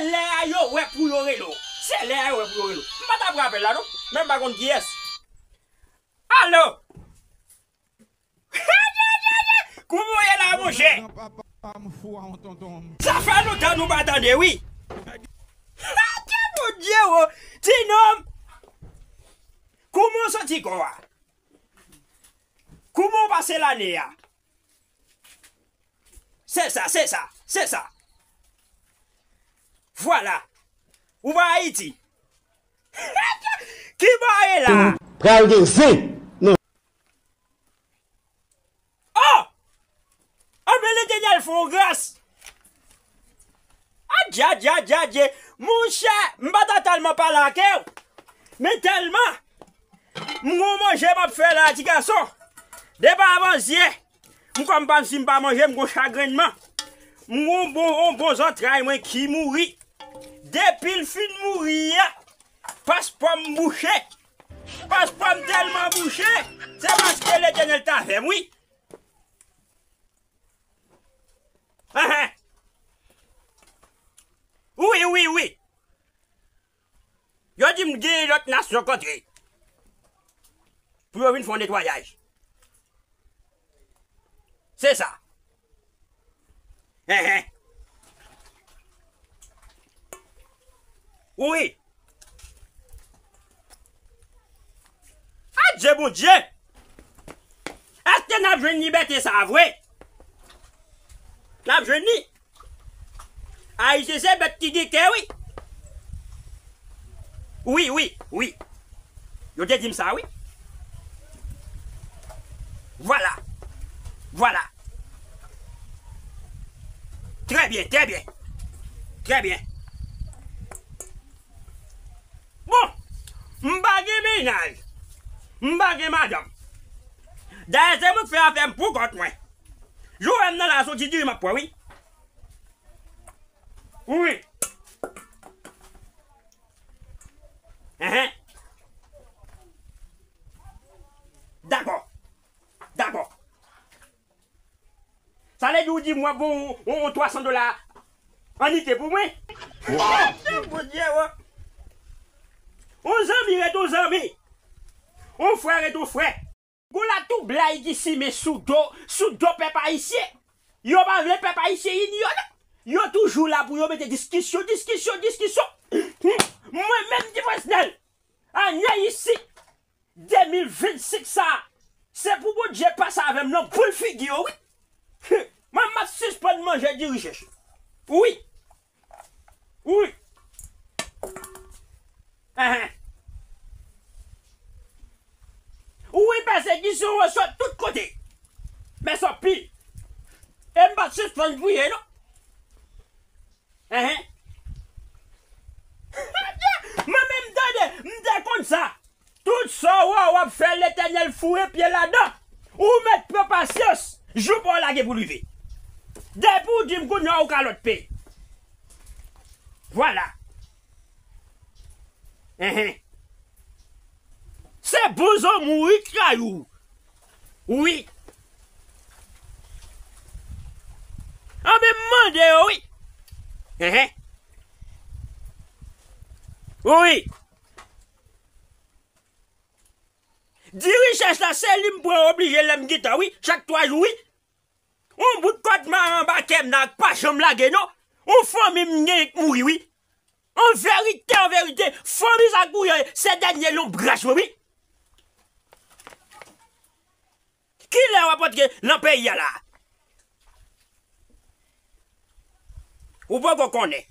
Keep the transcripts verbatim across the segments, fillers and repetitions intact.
Lè a yo wè pou yo rele w. Se lè a yo wè pou yo rele w. M pa t ap pran apèl la non, men m pa konn kiyès. Alo! Kouman w ye la, monchè? Sa fè lontan nou pa tande, wi. Adye, Bondye, o! Ti nonm, kouman w santi kò a? Kouman w pase lane a? Se sa, se sa, se sa. Vwala. Ou pa Ayiti. Ki bò w ye la? Pral gen zen. Oh! Anben Letènèl fè w gras. Adje, adje, adje, adje. Monchè, m pa ta tèlman pale ak ou. Men tèlman m gon manje m ap fè la, ti gason. Depi avan yè, m kwè m pa, si m pa manje, m gon chagrennman. M gon bon, yon bon zantray mwen ki mouri. Depi l fin mouri a, paspò m bouche. Paspò m tèlman bouche, se paske Letènèl t avè m, wi. Ahan. Wi, wi, wi. Yo di m gen lòt nasyon k antre pou yo vin fè yon netwayaj. Se sa. Enhen. Wi. Adye Bondye! Èske n ap jwenn libète sa a vre? N ap jwenn li. Ayisyen se bèt ki gen kè, wi. Wi, wi, wi. Yo te di m sa, wi. Vwala. Vwala. Trè byen, trè byen. Trè byen. Bon, m pa gen mennaj. M pa gen madanm. Dayè, se mwen k fè afè m pou kont mwen. Jou w wè m nan la, se yon ti diri m ap pran, wi. Wi. Enhen. Dakò. Dakò. Sa vle di w di m w ap voye yon, yon, yon twa san dola annwite pou mwen? Bondye, wi. Yon zanmi ret yon zanmi. Yon frè ret yon frè. Gon latoublay ki simen sou do, sou do pèp ayisyen. Yo pa vle pèp ayisyen ini yo, non. Yo toujou la pou yo mete diskisyon, diskisyon, diskisyon. Mwen menm, Ti Fresnel, anye isi, de mil vennsenk sa, se pou Bondye pase avè m nan boul figi yo, wi. Mwen, m ap sispann manje diri chèch. Wi. Wi. Enhen. Wi, pèsekisyon yo sot tout kote. Men se anpil. E m pa t sispann priye, non. Enhen. Mwen menm, tande, m te konn sa. Tout sa w wè w ap fè, Letènèl foure pye ladan. Ou mèt pran pasyans, jou pa w la gen pou rive. Depi w di m kounye a ou kalòt pe. Vwala. Enhen. Se bon zanmi w wi k rayi w. Wi. Anben m mande yo wi. Enhen. Wi. Diri chèch la, se li m pran oblije lè m gentan, wi, chak twa jou, wi. On bout kòd mare anba kè m nan k pa janm lage, non. On fanmi m gen k mouri, wi. An verite, an verite, fanmi sa k mouri an, se dènye lonbraj mwen, wi. Kilè w ap antre nan peyi a la? Ou poko konnen.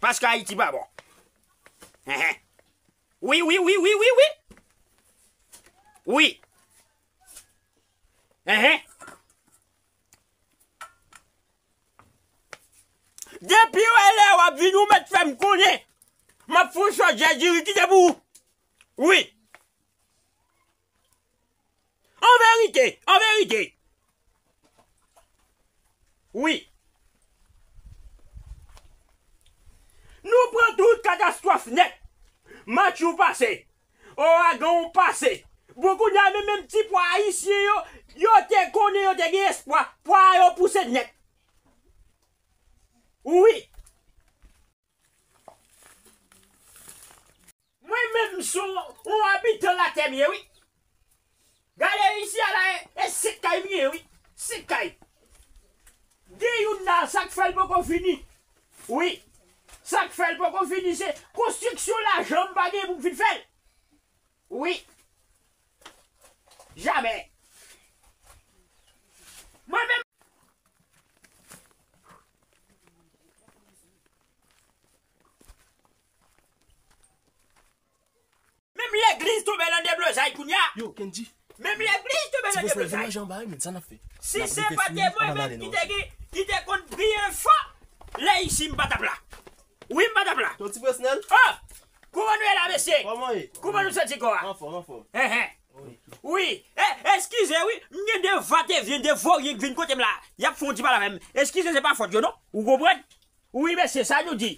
Paske Ayiti pa bon. Enhen. Wi, wi, wi, wi, wi, wi. Wi. Enhen. Depi w wè lè w ap vini, ou mèt fè m konnen. M ap fè yon chòt diri kite pou ou. Wi. An verite, an verite. Wi. Nou pran tout katastwòf nèt. Matye w pase. Ouragan w pase. Bon, kounye a menm, menm ti pwa ayisyen yo, yo te konnen, yo te gen espwa. Pwa yo pouse nèt. Wi. M ye wi. Gade isi a la, e, e senk kay m gen, wi. Senk kay. Gen youn la, sa k fè l poko fini. Wi. Sa k fè l poko fini, se konstriksyon lajan m pa gen pou m fin fè l. Wi. Jamè. Mwen menm. Menm legliz tonbe nan deblozay kounye a. Yo, Kendji. Menm legliz tonbe nan deblozay. Ti pwofesyonèl, vin manje anba wi, men sa n ap fè. Si se pa te mwen menm ki te gen, ki te konn priye fò, lè isi m pa t ap la. Wi, m pa t ap la. Ton ti pwofesyonèl? Oh! Kouman nou ye la, mesye? Kòman ye? Kouman nou santi kò a? Anfòm, anfòm. Hen, hen. Wi. Wi. E, eskize, wi. M gen de va te vyen, de voryen k vin kote m la. Y ap fè yon ti pale avè m. Eskize, se pa fòt yo, non. Ou konprann? Wi, mesye, sa nou di?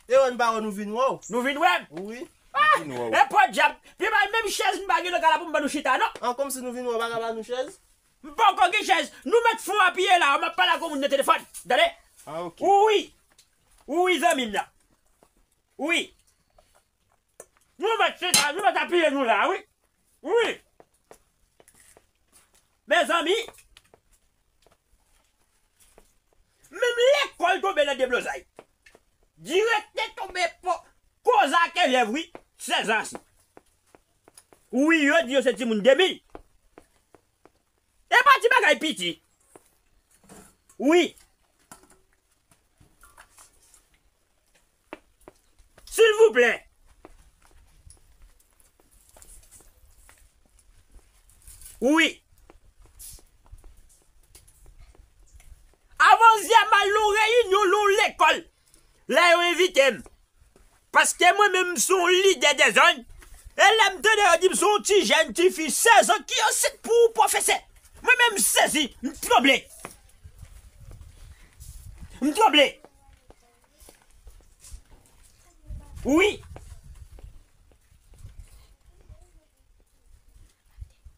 E wè n pa wè nou vin wè w. Nou vin wè m? Wi. Ah! Vin wè w. E podyab. Pi mal, menm chèz m pa gen nan kay la pou m ba nou chita, non. An, kòmsi nou vin wè w, pa ka ba nou chèz? M poko gen chèz. Nou mèt fon apiye la, m ap pale ak yon moun nan telefòn. Tande? Ah, ok. Wi. Wi, zanmi m nan. Wi. Nou mèt chita, nou mèt apiye nou la, wi. Wi. Mezanmi, menm lekòl tonbe nan deblozay. Direktè tonbe po, koz ak elèv, wi, sèzan si. Wi, yo di yo se timoun de mil. E pa ti bagay piti. Wi. Silvouplè. Wi. Avanzyè m al nan yon reyinyon, nan yon lekòl. Lè yo envite m. Paske mwen menm m se yon lidè dèzòd. E lè m tande yo di m se yon ti jèn, ti fi sèzan ki ansent pou pwofesè. Mwen menm m sezi, m tranble. M tranble. Wi.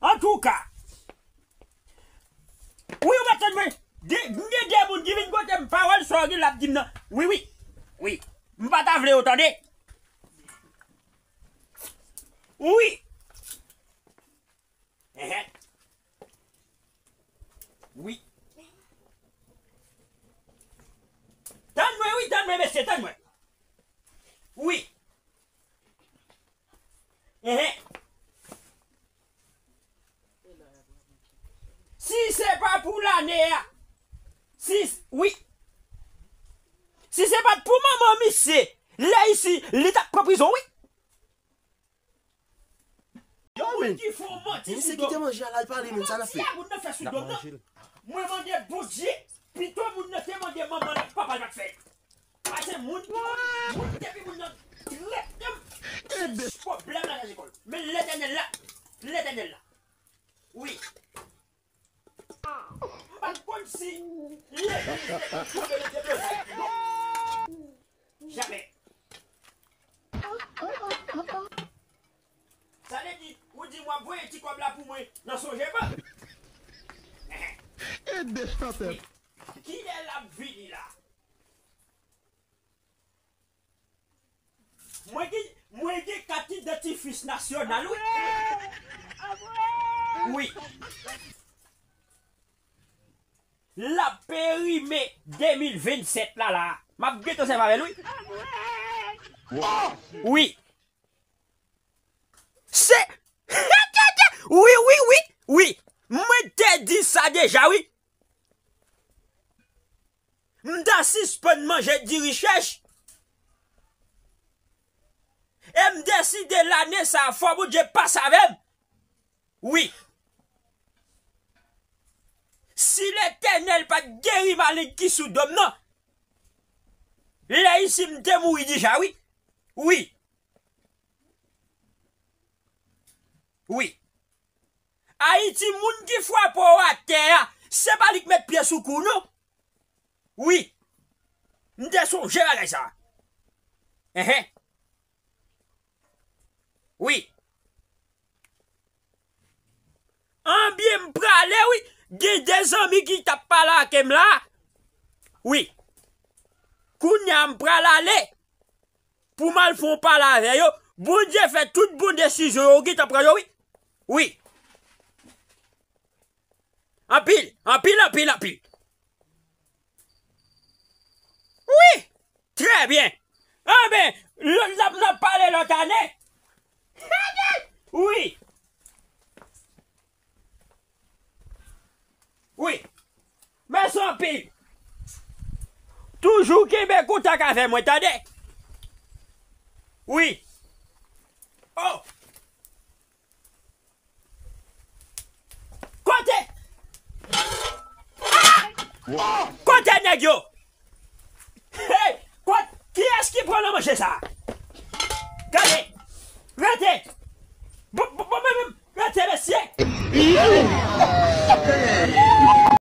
Antouka. Wi, ou pa tann mwen. De, m gen de moun ki vin kote m, pawòl sa yo gen l ap di m nan. Wi, wi. Wi. M pa ta vle yo tande. Wi. Ehe. Wi. Tann mwen, wi, tann mwen, mesye, tann mwen. Wi. Ehe. Si se pa pou lane a, si, wi. Si se pa t pou manman misye, lè isi, li t ap pran prizon, wi. Yo, men. Misye kite manje a la, l pale, men sa n ap fè. N ap manje l. Mwen mande Bondye, pito moun nan te mande manman l ak papa l pa t fè l. Pase moun ki konn, moun depi moun nan trete m. Pwoblèm la nan lekòl. Men Letènèl la, Letènèl la. Wi. M pa t konn si legliz te tonbe nan deblozay. Jamè. Sa vle di, ou di m w ap voye ti kòb la pou mwen nan sonje m? Ede chantè. Kilè l ap vini la? Mwen gen, mwen gen kat idantifis nasyonal, wi. Wi. L ap perime de mil vennsèt la, la. M ap gentan sèvi avè l, wi. Wi. Se, wi, wi, wi, wi. Mwen te di sa deja, wi. M ta sispann manje diri chèch. E m deside lane sa a, fò Bondye pase avè m. Wi. Si Letènèl pa t geri maleng ki sou do m nan, lè isi m te mouri deja, wi. Wi. Wi. Ayiti, moun ki frape w atè a, se pa li k met pye sou kou w, non. Wi. M te sonje bagay sa. Enhen. Wi. Anbyen, m prale, wi. Gen de zanmi ki t ap pale ak m la. Wi. Kounye a, m pral ale. Pou m al fè yon pale avè yo. Bondye fè tout bon desizyon yo gentan pran yo, wi. Wi. Anpil, anpil, anpil, anpil. Wi. Trè byen. Anben, lòt la, n ap pale lòt ane. Wi. Wi. Mèsi anpil. Toujou kenbe kontak avè mwen, tande? Wi. Oh. Kote? Ah! Kote nèg yo? Hey! Kot-, kiyès ki pran nan manje sa? Gade! Rete! Bon, bon, bon, bon, bon, rete, mesye!